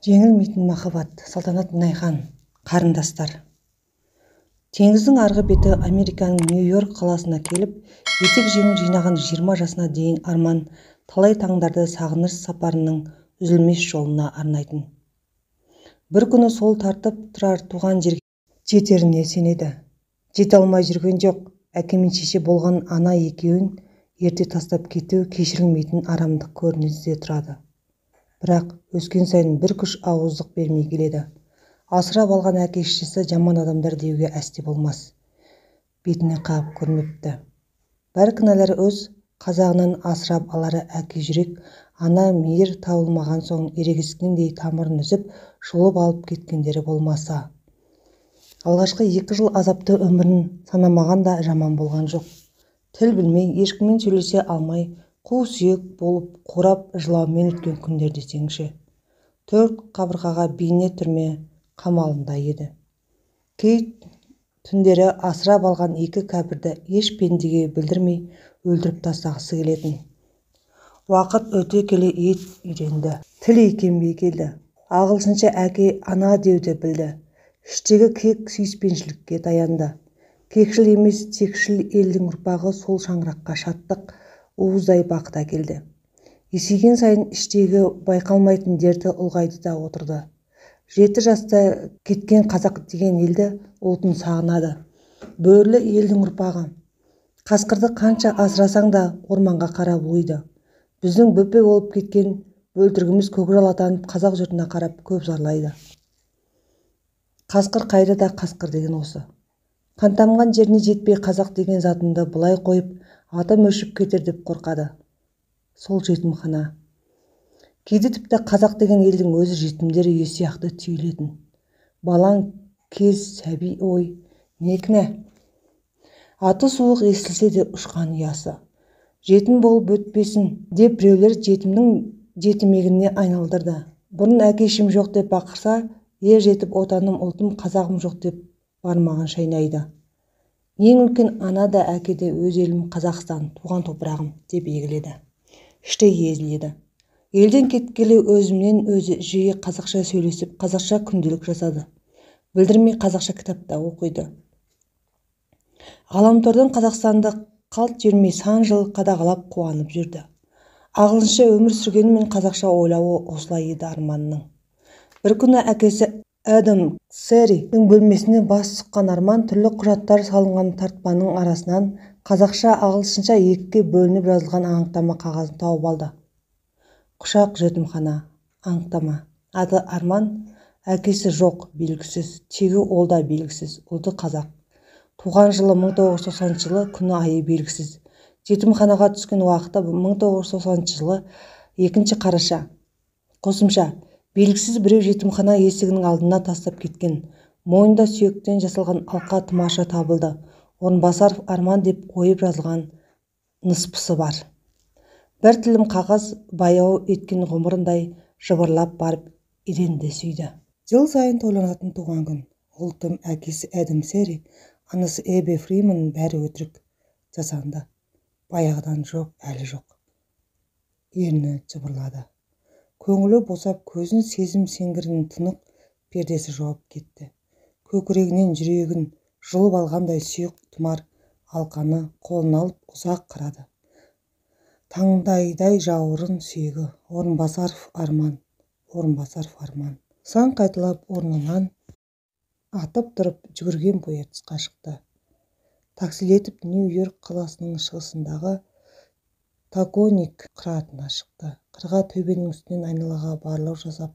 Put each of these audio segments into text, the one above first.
Жеңілмейтін махаббат. Салтанат Мінайхан. Қарындастар. Теңіздің арғы беті Американың Нью-Йорк қаласына келіп, етек-жеңін жинаған 20 жасына дейін Арман талай таңдарды сағыныш сапарының үзілмес жолына арнайтын. Бір күні сол тартып тұрар туған жерге жетеріне сенеді. Жете алмай жүрген жоқ, әке мен шеше болған ана екеуін ерте тастап кету кешірілмейтін арамдық көріністе тұрады. Бірақ өскен сайын бір күш ауыздық бермей келеді. Асырап алған әке-шешесі жаман адамдар деуге әсте болмас. Бетіне қағып көрмепті. Бар кінәлары өз қазағынан асырап алары әке жүрек, ана мейір табылмаған соң ерегіскендей тамырын үзіп, жұлып алып кеткендері болмаса. Алғашқы 2 жыл азапты өмірін санамаған да жаман болған жоқ. Тіл білмей, ешкіммен сөйлесе алмай, қу сүйек болып қурап жылаумен өткен күндер десеңші. 4 қабырғаға бейне түрме қамалында еді. Кей түндері асырап алған 2 кәпірді еш пендеге білдірмей өлтіріп тастағысы келетін. Уақыт өте келе ет үйренді. Тіл икемге келді. Ағылшынша әке, ана деуді білді. Іштегі кек сүйіспеншілікке таянды. Кекшіл емес, текшіл елдің ұрпағы сол шаңыраққа шаттық, уыздай бақыт әкелді. Есейген сайын іштегі байқалмайтын дерті ұлғайды да отырды. 7 жаста кеткен қазақ деген елді ұлтын сағынады. Бөрілі елдің ұрпағы. Қасқырды қанша асырасаң да орманға қарап ұлиды. Біздің бөпе болып кеткен бөлтірігіміз көкжал атанып қазақ жұртына қарап көп зарлайды. Қасқыр қайда да қасқыр деген осы. Қантамған жеріне жетпей қазақ деген затынды былай қойып, атым өшіп кетер деп қорқады. Сол жетімхана. Кейде тіпті қазақ деген елдің өзі жетімдер үйі сияқты түйілетін. Балаң кез сәби ой, не кінә? Аты суық естілсе де ұшқан ұясы. Жетім болып өтпесін деп біреулер жетімнің жетімегіне айналдырды. Бұрын әке-шешем жоқ деп бақырса, ер жетіп отаным, ұлтым, қазағым жоқ деп бармағын шайнайды. Ең үлкен ана да әке де өз елім Қазақстан, туған топырағым деп егіледі. Іштей езіледі. Елден кеткелі өзімнен өзі жиі қазақша сөйлесіп, қазақша күнделік жазады. Білдірмей қазақша кітапта оқиды. Ғаламтордан Қазақстанды қалт жібермей сан жыл қадағалап қуанып жүрді. Ағылшынша өмір сүргенімен қазақша ойлауы осылай еді Арманның. Бір күні әкесі Адам Серридің бөлмесіне бас сұққан Арман түрлі құжаттар салынған тартпаның арасынан қазақша, ағылшынша екіге бөлініп жазылған анықтама қағазын тауып алды. Құшақ жетімхана, анықтама. Аты Арман, әкесі жоқ, белгісіз, тегі ол да белгісіз, ұлты қазақ. Туған жылы 1990 жылы, күні айы белгісіз. Жетімханаға түскен уақыты 1990 жылы 2 қараша. Қосымша, белгісіз біреу жетімхана есігінің алдына тастап кеткен. Мойнында сүйектен жасалған алқа тұмаша табылды. Орынбасаров Арман деп қойып жазылған ныспысы бар. Бір тілім қағаз баяу еткен ғұмырындай жыбырлап барып еденді сүйді. Жыл сайын тойланатын туған күн. Ұлтым әкесі Адам Серри, анасы Эбби Фриман бәрі өтірік жасанды. Баяғыдан жоқ, әлі жоқ. Ерні жыбырлады. Көңілі босап, көзін сезім сеңгірінің тұнық пердесі жауып кетті. Көкірегінен жүрегін жұлып алғандай сұйық тұмар алқаны қолына алып ұзақ қарады. Таңдайдай жауырын сүйегі. Орынбасаров Арман, Орынбасаров Арман. Сан қайталап орнынан атып тұрып жүгірген бойы тысқа шықты. Таксилетіп Нью-Йорк қаласының шығысындағы Тагоник қыратына шықты. Қырға төбенің үстінен айналаға барлау жасап,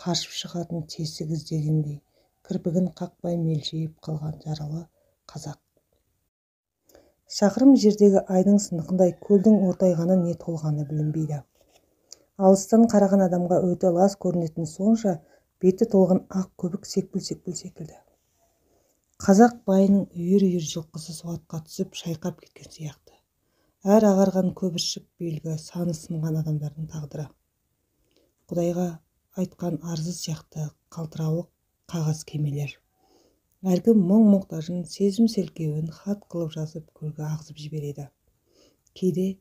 қашып шығатын тесік іздегендей, кірпігін қақпай мелшиіп қалған жаралы қазақ. Шақырым жердегі айдың сынықындай көлдің ортайғаны не толғаны білінбейді. Алыстан қараған адамға өте лас көрінетін сонша беті толған ақ көбік секпіл-секпіл секілді. Қазақ байының үйір-үйір жылқысы суатқа түсіп шайқап кеткен сияқты. Әр ағарған көбіршік белгі саны сынған адамдардың тағдыры. Құдайға айтқан арызы сияқты қалтырауық қағаз кемелер. Әркім мұң-мұқтажын, сезім селкеуін хат қылып жазып көлге ағызып жібереді. Кейде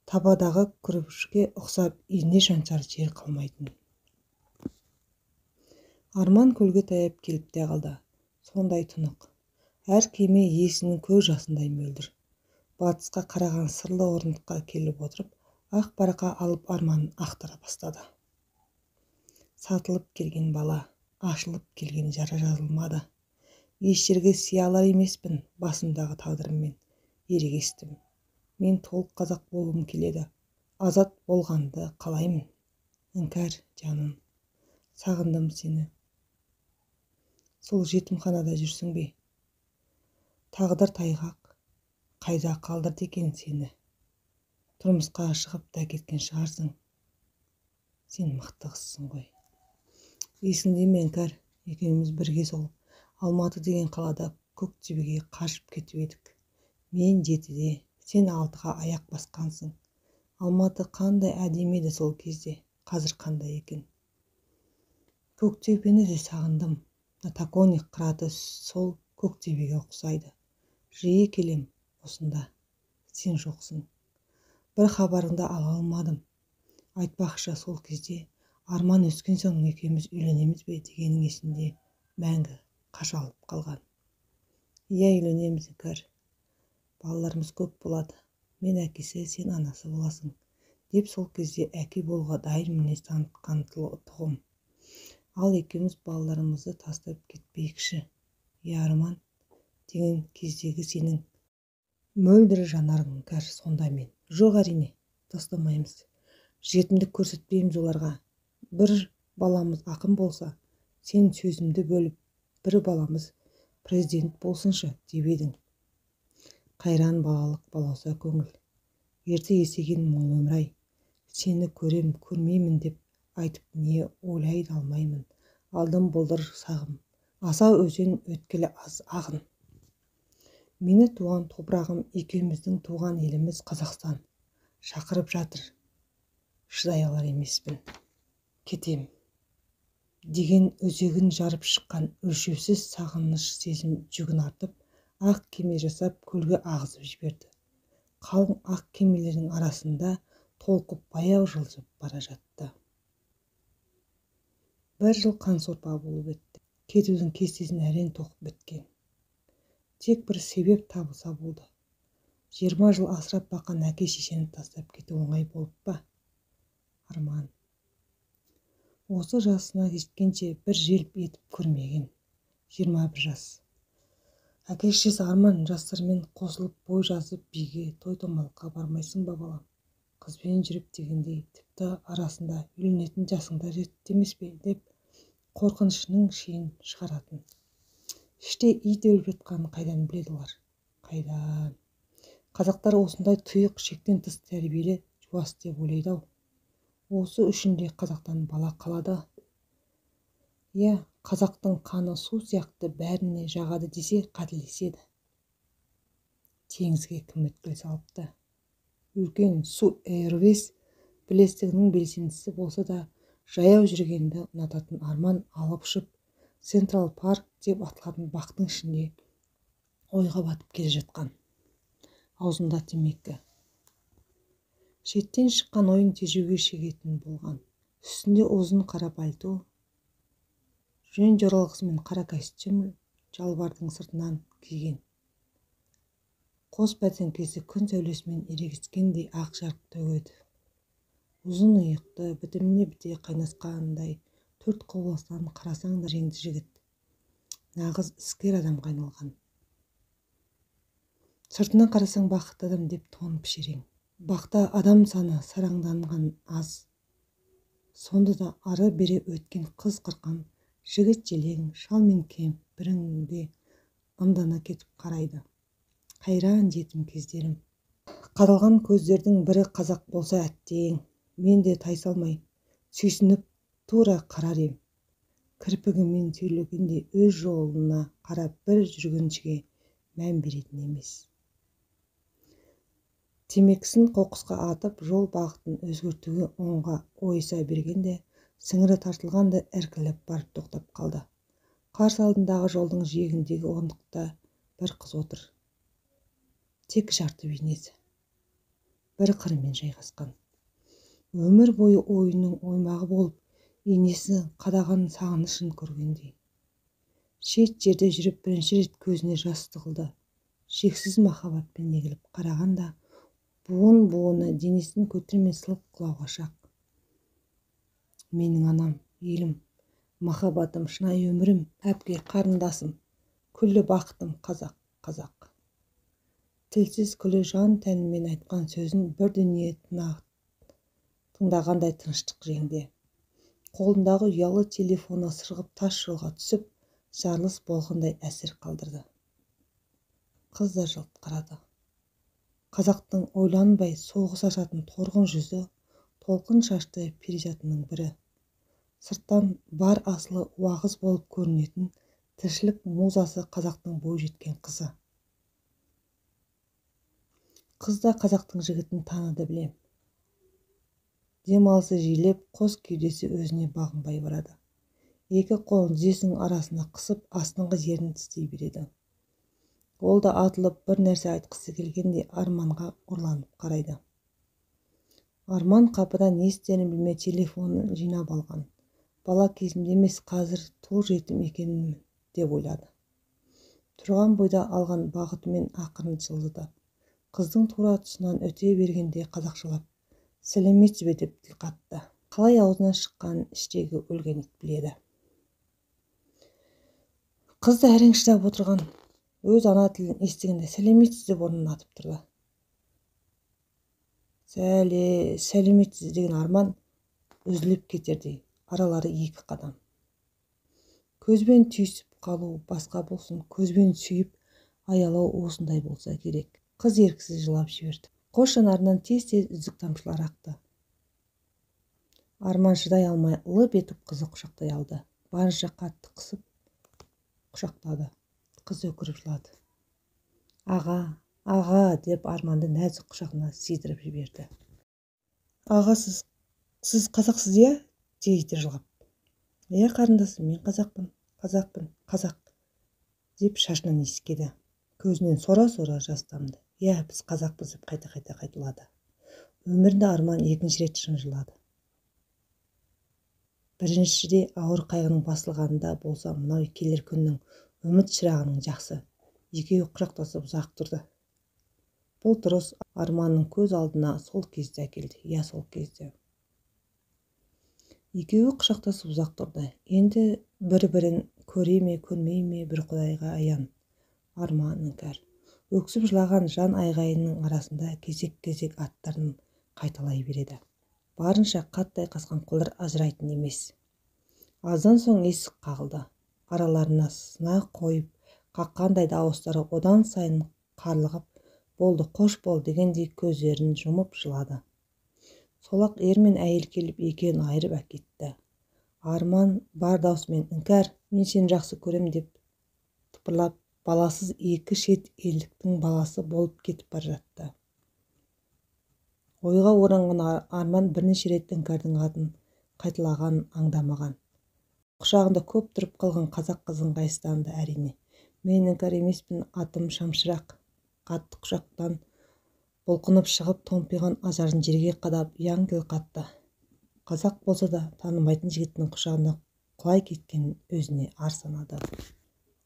табадағы күрпішке ұқсап ине шаншар жер қалмайтын. Арман көлге таяп келіп те қалды. Сондай тұнық. Әр кеме иесінің көз жасындай мөлдір. Батысқа қараған сырлы орындыққа келіп отырып, ақ парақа алып арманын ақтара бастады. Сатылып келген бала, ашылып келген жара жазылмады. Еш жерге сыя алар емеспін, басымдағы тағдырыммен ерегестім. Мен толық қазақ болғым келеді. Азат болғанды қалаймын. Іңкәр, жаным, сағындым сені. Сол жетімханада жүрсің бе? Тағдыр тайғақ, қайда қалдырды екен сені? Тұрмысқа шығып та кеткен шығарсың. Сен мықты қызсың ғой. Есіңде ме, Іңкәр, екеуміз бірге сол Алматы деген қалада Көктөбеге қашып кетіп едік. Мен 7-де, сен 6-ға аяқ басқансың. Алматы қандай әдемі еді сол кезде, қазір қандай екен. Көктөбені де сағындым. Таконик қыраты сол Көктөбеге ұқсайды. Жиі келем осында. Сен жоқсың. Бір хабарыңды ала алмадым. Айтпақшы, сол кезде Арман өскен соң екеуміз үйленеміз бе дегенің есімде мәңгі қашалып қалған. Иә, үйленеміз, Іңкәр. Балаларымыз көп болады. Мен әкесі, сен анасы боласың, деп сол кезде әке болуға дайын мінез танытқан тұғым. Ал екеуміз балаларымызды тастап кетпейікші. Иә, Арман, деген кездегі сенің мөлдір жанарың, Іңкәр, сонда мен. Жоқ, әрине, тастамаймыз. Жетімдік көрсетпейміз оларға. Бір баламыз ақын болса, сен сөзімді бөліп, бір баламыз президент болсыншы деп едің. Қайран балалық балауса көңіл. Ерте есейген мұңлы өмір-ай. Сені көрем, көрмеймін деп айтып не ойлай алмаймын. Алдым бұлдыр сағым. Асау өзен өткелі аз ағын. Мені туған топырағым, екеуміздің туған еліміз Қазақстан. Шақырып жатыр. Шыдай алар емеспін. Кетем. Деген өзегін жарып шыққан өлшеусіз сағыныш сезім жүгін артып, ақ кеме жасап көлге ағызып жіберді. Қалың ақ кемелердің арасында толқып баяу жылжып бара жатты. Бір жыл қан сорпа болып өтті. Кетудің кестесін әрең тоқып біткен. Тек бір себеп табылса болды. 20 жыл асырап баққан әке шешені тастап кету оңай болып па? Арман. Осы жасына жеткенше бір желп етіп көрмеген. 21 жас. Әке шешесі Арман жастармен қосылып бой жазып биге, той-томалаққа бармайсың ба, балам? Қызбен жүріп дегендей, тіпті арасында үйленетін жасың да жетті емес пе деп қорқынышының шиін шығаратын. Іште ит өліп жатқанын қайдан біледі олар? Қайдан? Қазақтар осындай тұйық, шектен тыс тәрбиелі жуас деп ойлайды-ау. Осы үшін де қазақтан бала қалады. Иә, қазақтың қаны су сияқты бәріне жағады десе қателеседі. Теңізге кім өткел салыпты? Үлкен Су Эйрвейс бірлестігінің белсендісі болса да, жаяу жүргенді ұнататын Арман алып ұшып, Централ Парк деп аталатын бақтың ішінде ойға батып келе жатқан. Аузында темекі. Шеттен шыққан ойын тежеуге шегетін болған. Үстінде ұзын қара пальто, жөн жоралғысымен қара костюм жалбардың сыртынан киген. Қос бәтеңкесі күн сәулесімен ерегіскендей ақ жарық төгеді. Ұзын иықты, бітіміне біте қайнасқандай төрт құбылыстан қарасаң да жеңді жігіт. Нағыз іскер адамға айналған. Сыртынан қарасаң бақытты адам деп тон пішерең. Бақта адам саны сараңданған аз. Сонда да ары бере өткен қыз қырқын, жігіт желең, шал мен кемпірің де ымдана кетіп қарайды. Қайран жетім кездерім. Қадалған көздердің бірі қазақ болса әттең, мен де тайсалмай, сүйсініп тура қарар ем. Кірпігімен сөйлегенде өз жолына қарап бір жүргіншіге мән беретін емес. Темекісін қоқысқа атып, жол бағытын өзгертуге оңға ойыса бергенде, сіңірі тартылғанда іркіліп барып тоқтап қалды. Қарсы алдындағы жолдың жиегіндегі орындықта бір қыз отыр. Тек жарты бейнесі. Бір қырымен жайғасқан. Өмір бойы ойының оймағы болып, Енесі қадаған сағынышын көргендей. Шет жерде жүріп бірінші рет көзіне жас тығылды. Шексіз махаббатпен егіліп қарағанда буын-буыны денесін көтермей сылқ құлауға шақ. Менің анам, елім, махаббатым, шынайы өмірім, әпке, қарындасым, күллі бақытым, қазақ, қазақ. Тілсіз күлі жан тәнімен айтқан сөзін бір дүние тыңдағандай тыныштық жеңді. Қолындағы ұялы телефоны сырғып тас жолға түсіп, жарылыс болғандай әсер қалдырды. Қыз да жалт қарады. Қазақтың ойланбай соғыс ашатын торғын жүзі, толқын шашты перизатының бірі. Сырттан бар асылы уағыз болып көрінетін тіршілік музасы қазақтың бой жеткен қызы. Қыз да қазақтың жігітін таныды білем. Демалысы жиілеп, қос кеудесі өзіне бағынбай барады. Екі қолын тізесінің арасына қысып, астыңғы жерін тістей береді. Ол да атылып бір нәрсе айтқысы келгендей Арманға ұрланып қарайды. Арман қапыда не істерін білмей телефонын жинап алған. Бала кезімде емес, қазір тұл жетім екенмін деп ойлады. Тұрған бойда алған бағытымен ақырын жылжыды. Қыздың тура тұсынан өте бергенде қазақшалап, сәлеметсіз бе деп тіл қатты. Қалай аузынан шыққанын іштегі өлген ит біледі. Қыз да әрең шыдап отырған өз ана тілін естігенде сәлеметсіз деп орнынан атып тұрды. Сәлеметсіз деген Арман үзіліп кетердей, аралары екі қадам. Көзбен түйісіп қалу басқа болсын, көзбен сүйіп аялау осындай болса керек. Қыз еріксіз жылап жіберді. Қос жанарынан тез-тез үзік тамшылар ақты. Арман шыдай алмай лып етіп қызы құшақтай алды. Барынша қатты қысып құшақтады. Қыз өкіріп жылады. Аға, аға деп Арманды нәзік құшағына сыйдырып жіберді. Аға, сіз қазақсыз, иә? Дейді жылап. Иә, қарындасым, мен қазақпын, қазақпын, қазақ деп шашынан иіскеді. Көзінен сора-сора жас тамды. Иә, біз қазақпыз деп қайта-қайта қайталады. Өмірінде Арман екінші рет шын жылады. Біріншіде ауыр қайғының басылғанында болса, мынау келер күннің үміт шырағының жақсы. Екеуі құшақтасып ұзақ тұрды. Бұл тұрыс Арманның көз алдына сол кезде әкелді. Иә, сол кезде. Екеуі құшақтасып ұзақ тұрды. Енді бір-бірін көре ме, көрмей ме, бір құдайға аян. Арман іңкәр. Өксіп жылаған жан айғайының арасында кезек-кезек аттарын қайталай береді. Барынша қатты айқасқан қолдар ажырайтын емес. Аздан соң есік қағылды. Араларына сына қойып, қаққандай дауыстары одан сайын қарлығып, болды, қош бол дегендей көздерін жұмып жылады. Солақ ер мен әйел келіп екеуін айырып әкетті. Арман бар даусымен іңкәр, мен сені жақсы көрем деп тыпырлап, баласыз екі шет елдіктің баласы болып кетіп бара жатты. Ойға оранған Арман бірнеше рет іңкәрдің атын қайталағанын аңдамаған. Құшағында көп тұрып қалған қазақ қызы ыңғайсызданды әрине. Мен іңкәр емеспін, атым Шамшырақ. Қатты құшақтан бұлқынып шығып, томпиған ажарын жерге қадап, ұяң тіл қатты. Қазақ болса да танымайтын жігіттің құшағына құлай кеткенін өзіне ар санады.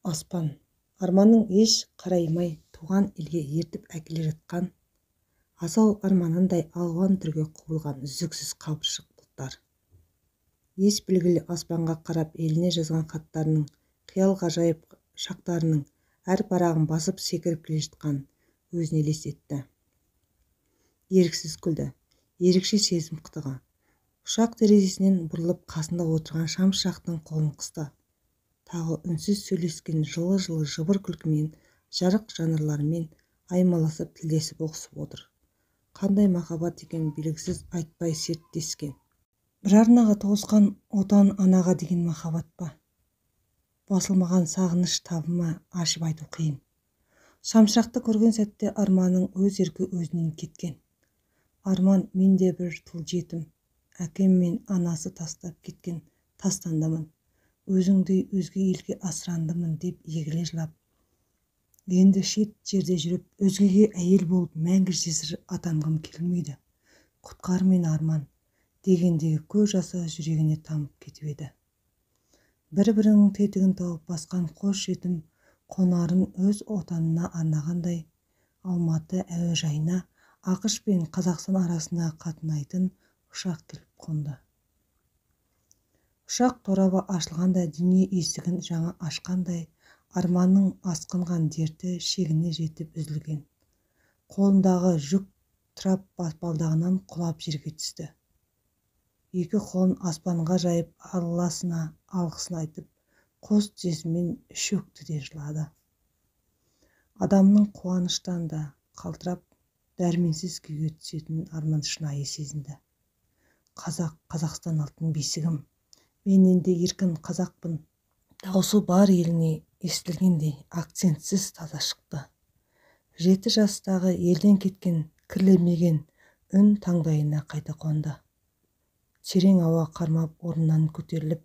Аспан. Арманның еш қараймай туған елге ертіп әкеле жатқан асау арманындай алуан түрге құбылған үздіксіз қабыршық бұлттар. Ес білгілі аспанға қарап еліне жазған хаттарының, қиял ғажайып шақтарының әр парағын басып секіріп келе жатқан өзіне елестетті. Еріксіз күлді, ерекше сезім қытығы. Ұшақ терезесінен бұрылып қасында отырған Шамшырақтың қолын қысты. Тағы үнсіз сөйлескен жылы-жылы жыбыр күлкімен, жарық жанарларымен аймаласып тілдесіп ұғысып отыр. Қандай махаббат екенін белгісіз айтпай серттескен. Бір арнаға тоғысқан отан анаға деген махаббат па? Басылмаған сағыныш табы ма, ашып айту қиын. Шамшырақты көрген сәтте Арманның өз еркі өзінен кеткен. Арман, мен де бір тұл жетім, әкем мен анасы тастап кеткен тастандымын. Өзіңдей өзге елге асырандымын деп егіле жылап. Енді шет жерде жүріп, өзгеге әйел болып мәңгі жесір атанғым келмейді. Құтқар мені, Арман, Дегендегі көз жасы жүрегіне тамып кетіп еді. Бір-бірінің тетігін тауып басқан қос жетім қонарын өз отанына арнағандай Алматы әуежайына АҚШ пен Қазақстан арасында қатынайтын ұшақ келіп қонды. Ұшақ торабы ашылғанда дүние есігін жаңа ашқандай Арманның асқынған дерті шегіне жетіп үзілген. Қолындағы жүк трап баспалдағынан құлап жерге түсті. Екі қолын аспанға жайып, Алласына алғысын айтып, қос тізесімен шөкті де жылады. Адамның қуаныштан да қалтырап, дәрменсіз күйге түсетінін Арман шынайы сезінді. Қазақ, Қазақстан алтын бесігім. Мен енді еркін қазақпын. Даусы бар еліне естілгендей акцентсіз таза шықты. 7 жастағы елден кеткен кірлемеген үн таңдайына қайта қонды. Терең ауа қармап орнынан көтеріліп,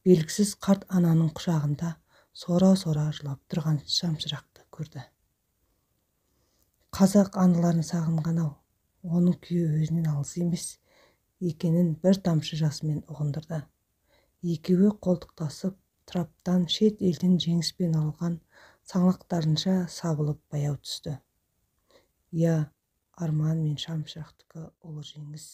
белгісіз қарт ананың құшағында сора-сора жылап тұрған Шамшырақты көрді. Қазақ аналарын сағынған-ау, оның күйі өзінен алыс емес екенін бір тамшы жасымен ұғындырды. Екеуі қолтықтасып, траптан шет елден жеңіспен алған саңлақтарынша сабылып баяу түсті. Иә, Арман мен Шамшырақтікі ұлы жеңіс.